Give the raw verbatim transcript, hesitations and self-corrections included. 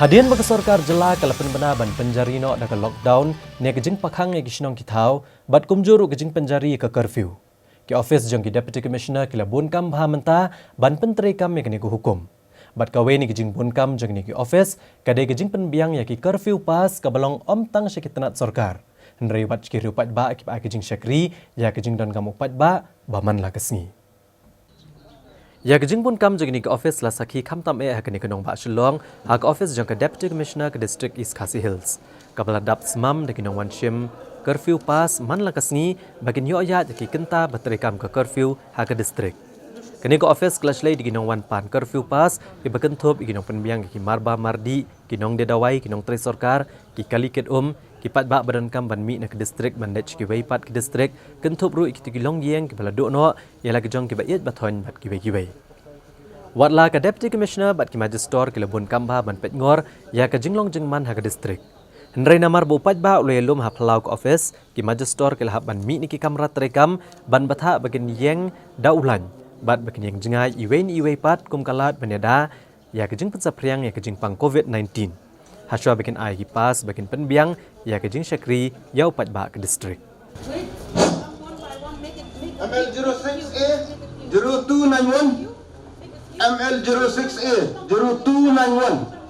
Hadien ba ka sorkar jylla ka la pynbna ban pynjari noh da ka lockdown ne ka jingpakhang ïa ki shnong ki thaw bad kumjuh ruh ka jingpynjari ïa ka curfew, ki office jong ki Deputy Commissioner ki la bun kam bha mynta ban pyntreikam ïa kane ka hukum. Bad kawei na ki jingbun kam jong kine ki office ka dei ka jingpynbiang ïa ki curfew pass kaba long ym tang sha ki tnat sorkar, hynrei wat sha ki riew paidbah kiba ai ka jingshakri ïa ka jingdonkam u paidbah ba man la ka sngi. Ïa ka jingbun kam jong kine ki office la sakhi khamtam eh ha kane ka nongbah Shillong, ha ka office jong ka Deputy Commissioner ka District East Khasi Hills, kaba la dap smam da ki nongwan shim curfew pass man la ka sngi ba kin ïoh ïaid ïa ki kynta ba treikam ka curfew ha ka district. Kane ka office ka la shlei da ki nongwan pan curfew pass kiba kynthup ïa ki nongpynbiang ïa ki marba mardih, ki nongdie dawai, ki nongtrei sorkar, ki kali kit um, ki paidbah ba donkam ban mih na ka district ban leit sha kiwei pat ki district, kynthup ruh ïa kito ki longïing kiba la duh noh ïa la ki jong kiba ïeit ba thoiñ bad kiwei kiwei. Wat la ka Deputy Commissioner bad ki Magistrate ki la bun kam bha ban peit ngor ïa ka jinglong jingman ha ka district, hynrei namar ba u paidbah u la ïalum ha phyllaw ka office, ki Magistrate ki la hap ban mih na ki kamra treikam ban batai ba kin ïeng da u lain bad ba kin ïeng jngai iwei na iwei pat kum ka lad ban ïada ïa ka jingpynsaphriang ïa ka jingpang COVID nineteen, hashwa ba kin ai ki pass ba kin pynbiang ïa ka jingshakri ïa u paidbah ka district. M L zero six A zero two nine one, M L zero six A zero two nine one.